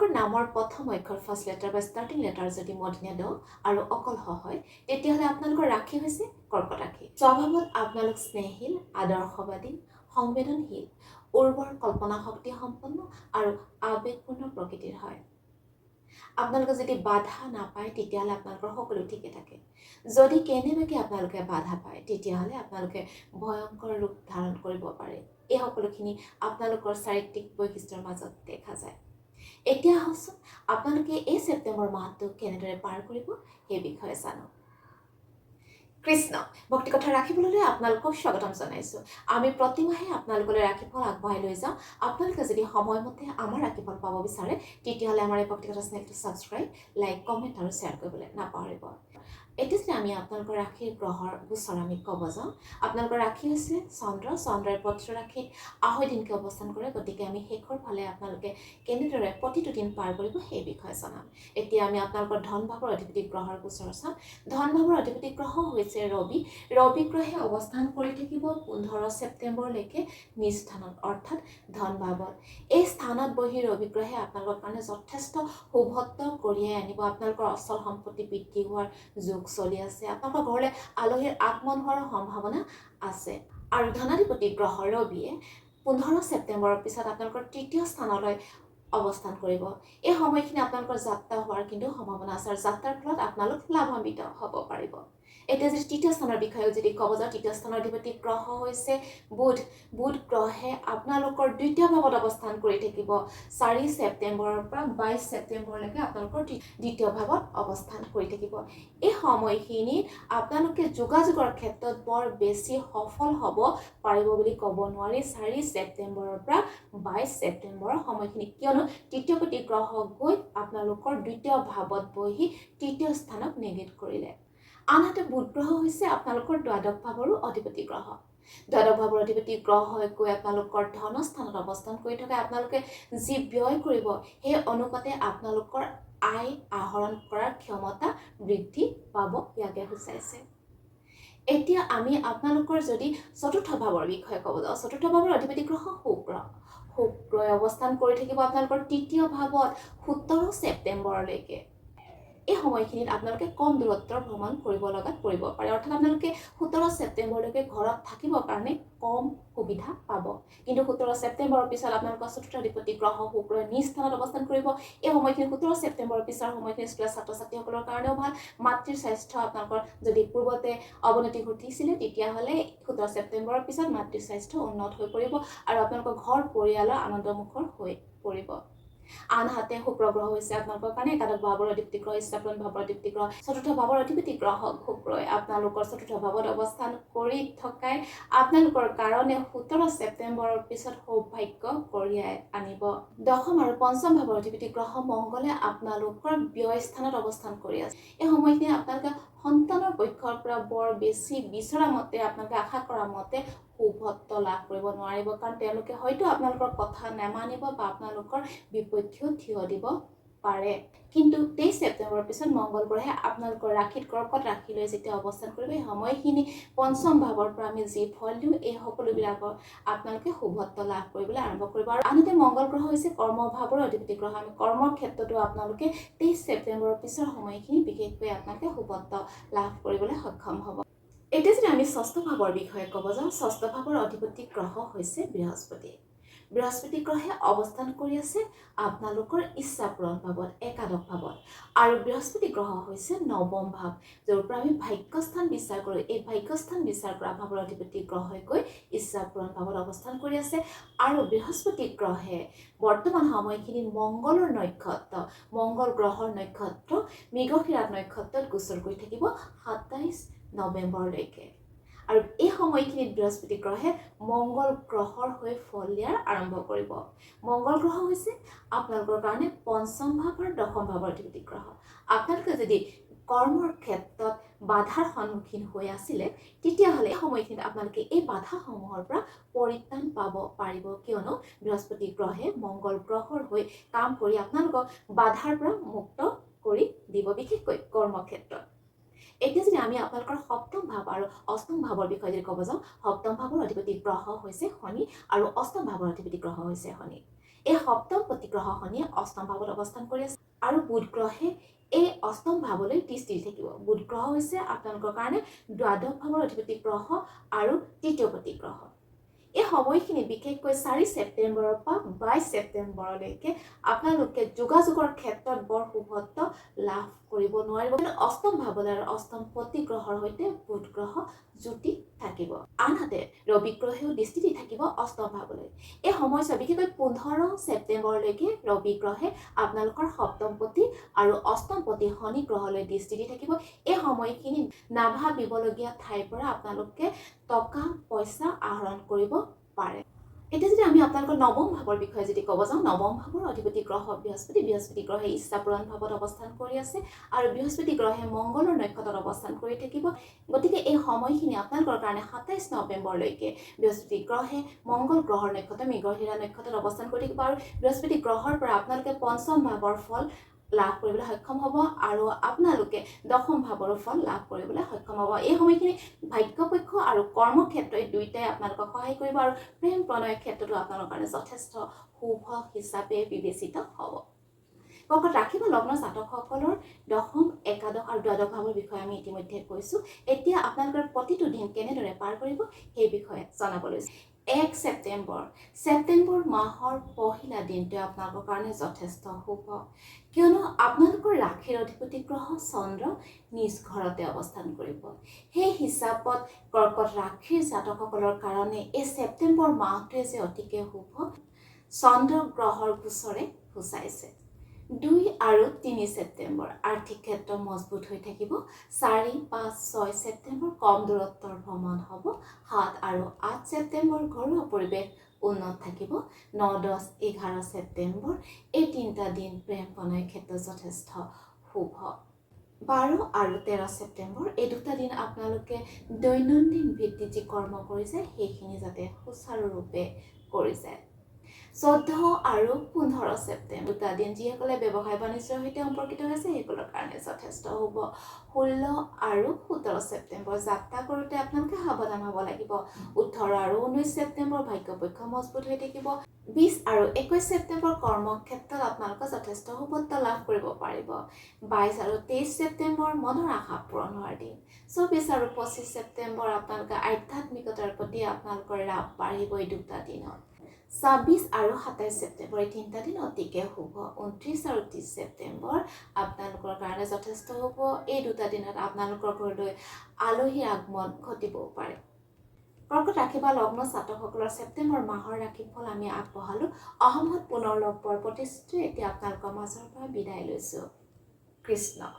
আপোনালোকৰ নামৰ প্ৰথম অক্ষৰ, ফাৰ্ষ্ট লেটাৰ বা ষ্টাৰ্টিং লেটাৰ যদি মূৰ্ধন্য ড আৰু অকল হ হয়, তেতিয়াহ'লে আপোনালোকৰ ৰাশি হৈছে কৰ্কট ৰাশি। স্বভাৱত আপোনালোক স্নেহশীল, আদৰ্শবাদী, সংবেদনশীল, উৰ্বৰ কল্পনা শক্তি সম্পন্ন আৰু আৱেগপূৰ্ণ প্ৰকৃতিৰ হয়। আপোনালোকে যদি বাধা নাপায়, তেতিয়াহ'লে আপোনালোকৰ সকলো ঠিকে থাকে। যদি কেনেবাকৈ আপোনালোকে বাধা পায়, তেতিয়াহ'লে আপোনালোকে ভয়ংকৰ ৰূপ ধাৰণ কৰিব পাৰে। এই সকলোখিনি আপোনালোকৰ চাৰিত্ৰিক বৈশিষ্ট্যৰ মাজত দেখা যায়। এতিয়া আহকচোন, আপোনালোকে এই ছেপ্টেম্বৰ মাহটো কেনেদৰে পাৰ কৰিব সেই বিষয়ে জানো। কৃষ্ণ। ভক্তি কথা ৰাশিফললৈ আপোনালোকক স্বাগতম জনাইছোঁ। আমি প্ৰতিমাহে আপোনালোকলৈ ৰাশিফল আগবঢ়াই লৈ যাওঁ। আপোনালোকে যদি সময়মতে আমাৰ ৰাশিফল পাব বিচাৰে, তেতিয়াহ'লে আমাৰ এই ভক্তি কথা চেনেলটো ছাবস্ক্ৰাইব, লাইক, কমেণ্ট আৰু শ্বেয়াৰ কৰিবলৈ নাপাহৰিব। এতিয়া যদি আমি আপোনালোকৰ ৰাশিৰ গ্ৰহৰ গোচৰ আমি ক'ব যাওঁ, আপোনালোকৰ ৰাশি হৈছে চন্দ্ৰ। চন্দ্ৰই প্ৰতিটো ৰাশিত 2.5 দিনকৈ অৱস্থান কৰে। গতিকে আমি শেষৰ ফালে আপোনালোকে কেনেদৰে প্ৰতিটো দিন পাৰ কৰিব সেই বিষয়ে জনাম। এতিয়া আমি আপোনালোকৰ ধন ভাৱৰ অধিপতি গ্ৰহৰ গোচৰ চাম। ধন ভাৱৰ অধিপতি গ্ৰহ হৈছে ৰবি। ৰবি গ্ৰহে অৱস্থান কৰি থাকিব 15 ছেপ্টেম্বৰলৈকে নিজ স্থানত, অৰ্থাৎ ধন ভাৱত। এই স্থানত বহি ৰবি গ্ৰহে আপোনালোকৰ কাৰণে যথেষ্ট শুভত্ব কঢ়িয়াই আনিব। আপোনালোকৰ অচল সম্পত্তি বৃদ্ধি হোৱাৰ যোগ চলি আছে। আপোনালোকৰ ঘৰলৈ আলহীৰ আগমন হোৱাৰ সম্ভাৱনা আছে। আৰু ধনাধিপতি গ্ৰহ ৰবিয়ে 15 ছেপ্টেম্বৰৰ পিছত আপোনালোকৰ তৃতীয় স্থানলৈ অৱস্থান কৰিব। এই সময়খিনি আপোনালোকৰ যাত্ৰা হোৱাৰ কিন্তু সম্ভাৱনা আছে আৰু যাত্ৰাৰ ফলত আপোনালোক লাভান্বিত হ'ব পাৰিব। এতিয়া যদি তৃতীয় স্থানৰ বিষয়ে যদি ক'ব যাওঁ, তৃতীয় স্থানৰ অধিপতি গ্ৰহ হৈছে বুধ। বুধ গ্ৰহে আপোনালোকৰ দ্বিতীয় ভাৱত অৱস্থান কৰি থাকিব। 4 ছেপ্টেম্বৰৰ পৰা 22 ছেপ্টেম্বৰলৈকে আপোনালোকৰ দ্বিতীয় ভাৱত অৱস্থান কৰি থাকিব। এই সময়খিনিত আপোনালোকে যোগাযোগৰ ক্ষেত্ৰত বৰ বেছি সফল হ'ব পাৰিব বুলি ক'ব নোৱাৰি 4 ছেপ্টেম্বৰৰ পৰা 22 ছেপ্টেম্বৰৰ সময়খিনি, কিয়নো তৃতীয়পতি গ্ৰহ গৈ আপোনালোকৰ দ্বিতীয় ভাৱত বহি তৃতীয় স্থানক নেগেট কৰিলে। আনহাতে বুধ গ্ৰহ হৈছে আপোনালোকৰ দ্বাদশ ভাৱৰো অধিপতি গ্ৰহ। দ্বাদশ ভাৱৰ অধিপতি গ্ৰহ হৈ গৈ আপোনালোকৰ ধনস্থানত অৱস্থান কৰি থকা আপোনালোকে যি ব্যয় কৰিব, সেই অনুপাতে আপোনালোকৰ আয় আহৰণ কৰাৰ ক্ষমতা বৃদ্ধি পাব, ইয়াকে সূচাইছে। এতিয়া আমি আপোনালোকৰ যদি চতুৰ্থ ভাৱৰ বিষয়ে ক'ব যাওঁ, চতুৰ্থ ভাৱৰ অধিপতি গ্ৰহ শুক্ৰ। শুক্ৰই অৱস্থান কৰি থাকিব আপোনালোকৰ তৃতীয় ভাৱত 17 ছেপ্টেম্বৰলৈকে। এই সময়খিনিত আপোনালোকে কম দূৰত্বৰ ভ্ৰমণ কৰিব লগাত পৰিব পাৰে, অৰ্থাৎ আপোনালোকে 17 ছেপ্টেম্বৰলৈকে ঘৰত থাকিবৰ কাৰণে কম সুবিধা পাব। কিন্তু 17 ছেপ্টেম্বৰৰ পিছত আপোনালোকৰ চতুৰ্থাধিপতি গ্ৰহ শুক্ৰই নিজ স্থানত অৱস্থান কৰিব। এই সময়খিনি, 17 ছেপ্টেম্বৰৰ পিছৰ সময়খিনি স্কুলীয়া ছাত্ৰ ছাত্ৰীসকলৰ কাৰণেও ভাল। মাতৃৰ স্বাস্থ্য আপোনালোকৰ যদি পূৰ্বতে অৱনতি ঘটিছিলে, তেতিয়াহ'লে 17 ছেপ্টেম্বৰৰ পিছত মাতৃৰ স্বাস্থ্য উন্নত হৈ পৰিব আৰু আপোনালোকৰ ঘৰ পৰিয়ালৰ আনন্দমুখৰ হৈ পৰিব। আনহাতে শুক্ৰ গ্ৰহ হৈছে আপোনালোকৰ কাৰণে একাদশ ভাৱৰ অধিপতি গ্ৰহ, ইচ্ছাপূৰণ ভাৱৰ অধিপতি গ্ৰহ। চতুৰ্থ ভাৱৰ অধিপতি গ্ৰহ শুক্ৰই আপোনালোকৰ চতুৰ্থ ভাৱত অৱস্থান কৰি থকাই আপোনালোকৰ কাৰণে 17 ছেপ্টেম্বৰৰ পিছত সৌভাগ্য কঢ়িয়াই আনিব। দশম আৰু পঞ্চম ভাৱৰ অধিপতি গ্ৰহ মংগলে আপোনালোকৰ ব্যয় স্থানত অৱস্থান কৰি আছে। এই সময়খিনি আপোনালোকে সন্তানৰ পক্ষৰ পৰা বৰ বেছি বিচৰা মতে, আপোনালোকে আশা কৰা মতে শুভত্ব লাভ কৰিব নোৱাৰিব, কাৰণ তেওঁলোকে হয়তো আপোনালোকৰ কথা নেমানিব বা আপোনালোকৰ বিপক্ষেও থিয় দিব পাৰে। কিন্তু 23 ছেপ্টেম্বৰৰ পিছত মংগল গ্ৰহে আপোনালোকৰ ৰাশিত, কৰ্কট ৰাশিলৈ যেতিয়া অৱস্থান কৰিব, এই সময়খিনি পঞ্চম ভাৱৰ পৰা আমি যি ফল দিওঁ, এই সকলোবিলাকৰ আপোনালোকে শুভত্ব লাভ কৰিবলৈ আৰম্ভ কৰিব। আৰু আনহাতে মংগল গ্ৰহ হৈছে কৰ্মভাৱৰ অধিপতি গ্ৰহ। আমি কৰ্মৰ ক্ষেত্ৰতো আপোনালোকে 23 ছেপ্টেম্বৰৰ পিছৰ সময়খিনি বিশেষকৈ আপোনালোকে শুভত্ব লাভ কৰিবলৈ সক্ষম হ'ব। এতিয়া যদি আমি ষষ্ঠ ভাৱৰ বিষয়ে ক'ব যাওঁ, ষষ্ঠ ভাৱৰ অধিপতি গ্ৰহ হৈছে বৃহস্পতি। বৃহস্পতি গ্ৰহে অৱস্থান কৰি আছে আপোনালোকৰ ইচ্ছা পূৰণ ভাৱত, একাদশ ভাৱত। আৰু বৃহস্পতি গ্ৰহ হৈছে নৱম ভাৱ, য'ৰ পৰা আমি ভাগ্যস্থান বিচাৰ কৰোঁ। এই ভাগ্যস্থান বিচাৰ কৰা ভাৱৰ অধিপতি গ্ৰহই গৈ ইচ্ছা পূৰণ ভাৱত অৱস্থান কৰি আছে। আৰু বৃহস্পতি গ্ৰহে বৰ্তমান সময়খিনিত মংগলৰ নক্ষত্ৰ, মংগল গ্ৰহৰ নক্ষত্ৰ মৃগশিৰা নক্ষত্ৰত গোচৰ কৰি থাকিব 27 নৱেম্বৰলৈকে। আৰু এই সময়খিনিত বৃহস্পতি গ্ৰহে মংগল গ্ৰহৰ হৈ ফল দিয়াৰ আৰম্ভ কৰিব। মংগল গ্ৰহ হৈছে আপোনালোকৰ কাৰণে পঞ্চম ভাৱ আৰু দশম ভাৱৰ অধিপতি গ্ৰহ। আপোনালোকে যদি কৰ্মৰ ক্ষেত্ৰত বাধাৰ সন্মুখীন হৈ আছিলে, তেতিয়াহ'লে এই সময়খিনিত আপোনালোকে এই বাধাসমূহৰ পৰা পৰিত্ৰাণ পাব পাৰিব, কিয়নো বৃহস্পতি গ্ৰহে মংগল গ্ৰহৰ হৈ কাম কৰি আপোনালোকক বাধাৰ পৰা মুক্ত কৰি দিব, বিশেষকৈ কৰ্মক্ষেত্ৰত। এতিয়া যদি আমি আপোনালোকৰ সপ্তম ভাৱ আৰু অষ্টম ভাৱৰ বিষয়ে যদি ক'ব যাওঁ, সপ্তম ভাৱৰ অধিপতি গ্ৰহ হৈছে শনি আৰু অষ্টম ভাৱৰ অধিপতি গ্ৰহ হৈছে শনি। এই সপ্তম পতি গ্ৰহ শনিয়ে অষ্টম ভাৱত অৱস্থান কৰি আছে আৰু বুধ গ্ৰহে এই অষ্টম ভাৱলৈ দৃষ্টি দি থাকিব। বুধ গ্ৰহ হৈছে আপোনালোকৰ কাৰণে দ্বাদশ ভাৱৰ অধিপতি গ্ৰহ আৰু তৃতীয় পতি গ্ৰহ। এই সময়খিনি বিশেষকৈ 4 ছেপ্টেম্বৰৰ পৰা 22 ছেপ্টেম্বৰলৈকে আপোনালোকে যোগাযোগৰ ক্ষেত্ৰত বৰ শুভত্ব লাভ কৰিব নোৱাৰিব। কিন্তু অষ্টম ভাৱলৈ আৰু অষ্টম পতি গ্ৰহৰ সৈতে বুধ গ্ৰহ জুতি থাকিব। আনহাতে ৰবি গ্ৰহেও দৃষ্টি দি থাকিব অষ্টম ভাৱলৈ। এই সময়ছোৱা বিশেষকৈ 15 ছেপ্টেম্বৰলৈকে ৰবি গ্ৰহে আপোনালোকৰ সপ্তম পতি আৰু অষ্টম পতি শনি গ্ৰহলৈ দৃষ্টি দি থাকিব। এই সময়খিনি নাভাবিবলগীয়া ঠাইৰ পৰা আপোনালোকে টকা পইচা আহৰণ কৰিব পাৰে। এতিয়া যদি আমি আপোনালোকৰ নৱম ভাৱৰ বিষয়ে যদি ক'ব যাওঁ, নৱম ভাৱৰ অধিপতি গ্ৰহ বৃহস্পতি। বৃহস্পতি গ্ৰহে ইচ্ছা পূৰণ ভাৱত অৱস্থান কৰি আছে আৰু বৃহস্পতি গ্ৰহে মংগলৰ নক্ষত্ৰত অৱস্থান কৰি থাকিব। গতিকে এই সময়খিনি আপোনালোকৰ কাৰণে 27 নৱেম্বৰলৈকে বৃহস্পতি গ্ৰহে মংগল গ্ৰহৰ নক্ষত্ৰ মৃগশিৰা নক্ষত্ৰত অৱস্থান কৰি থাকিব আৰু বৃহস্পতি গ্ৰহৰ পৰা আপোনালোকে পঞ্চম ভাৱৰ ফল লাভ কৰিবলৈ সক্ষম হ'ব আৰু আপোনালোকে দশম ভাৱৰো ফল লাভ কৰিবলৈ সক্ষম হ'ব। এই সময়খিনি ভাগ্যপক্ষ আৰু কৰ্মক্ষেত্ৰ এই দুয়োটাই আপোনালোকক সহায় কৰিব আৰু প্ৰেম প্ৰণয়ৰ ক্ষেত্ৰতো আপোনালোকৰ কাৰণে যথেষ্ট শুভ হিচাপে বিবেচিত হ'ব। কৰ্কট ৰাশি বা লগ্ন জাতকসকলৰ দশম, একাদশ আৰু দ্বাদশ ভাৱৰ বিষয়ে আমি ইতিমধ্যে কৈছোঁ। এতিয়া আপোনালোকৰ প্ৰতিটো দিন কেনেদৰে পাৰ কৰিব সেই বিষয়ে জনাব লৈছোঁ। 1 ছেপ্টেম্বৰ, ছেপ্টেম্বৰ মাহৰ পহিলা দিনটোৱে আপোনালোকৰ কাৰণে যথেষ্ট শুভ, কিয়নো আপোনালোকৰ ৰাশিৰ অধিপতি গ্ৰহ চন্দ্ৰ নিজ ঘৰতে অৱস্থান কৰিব। সেই হিচাপত কৰ্কট ৰাশিৰ জাতকসকলৰ কাৰণে এই ছেপ্টেম্বৰ মাহটোৱে যে অতিকে শুভ, চন্দ্ৰ গ্ৰহৰ গোচৰে সূচাইছে। 2 আৰু 3 ছেপ্টেম্বৰ আৰ্থিক ক্ষেত্ৰ মজবুত হৈ থাকিব। 4, 5, 6 ছেপ্টেম্বৰ কম দূৰত্বৰ ভ্ৰমণ হ'ব। 7 আৰু 8 ছেপ্টেম্বৰ ঘৰুৱা পৰিৱেশ উন্নত থাকিব। 9, 10, 11 ছেপ্টেম্বৰ এই তিনিটা দিন প্ৰেম প্ৰণয়ৰ ক্ষেত্ৰত যথেষ্ট শুভ। 12 আৰু 13 ছেপ্টেম্বৰ এই দুটা দিন আপোনালোকে দৈনন্দিন ভিত্তিত যি কৰ্ম কৰিছে সেইখিনি যাতে সুচাৰুৰূপে কৰি যায়। 14 আৰু 15 ছেপ্টেম্বৰ দুটা দিন যিসকলে ব্যৱসায় বাণিজ্যৰ সৈতে সম্পৰ্কিত হৈছে সেইসকলৰ কাৰণে যথেষ্ট হ'ব। 16 আৰু 17 ছেপ্টেম্বৰ যাত্ৰা কৰোঁতে আপোনালোকে সাৱধান হ'ব লাগিব। 18 আৰু 19 ছেপ্টেম্বৰ ভাগ্যপক্ষ মজবুত হৈ থাকিব। 20 আৰু 21 ছেপ্টেম্বৰ কৰ্মক্ষেত্ৰত আপোনালোকে যথেষ্ট শুভত্ব লাভ কৰিব পাৰিব। 22 আৰু 23 ছেপ্টেম্বৰ মনৰ আশা পূৰণ হোৱাৰ দিন। 24 আৰু 25 ছেপ্টেম্বৰ আপোনালোকে আধ্যাত্মিকতাৰ প্ৰতি আপোনালোকৰ ৰাপ বাঢ়িব এই দুটা দিনত। 26 আৰু 27 ছেপ্টেম্বৰ এই তিনিটা দিন অতিকে শুভ। 29 আৰু 30 ছেপ্টেম্বৰ আপোনালোকৰ কাৰণে যথেষ্ট শুভ। এই দুটা দিনত আপোনালোকৰ ঘৰলৈ আলহীৰ আগমন ঘটিবও পাৰে। কৰ্কট ৰাশি বা লগ্ন জাতকসকলৰ ছেপ্টেম্বৰ মাহৰ ৰাশিফল আমি আগবঢ়ালোঁ। অহা মাহত পুনৰ লগ পোৱাৰ প্ৰতিশ্ৰুতি এতিয়া আপোনালোকৰ মাজৰ পৰা বিদায় লৈছোঁ। কৃষ্ণ।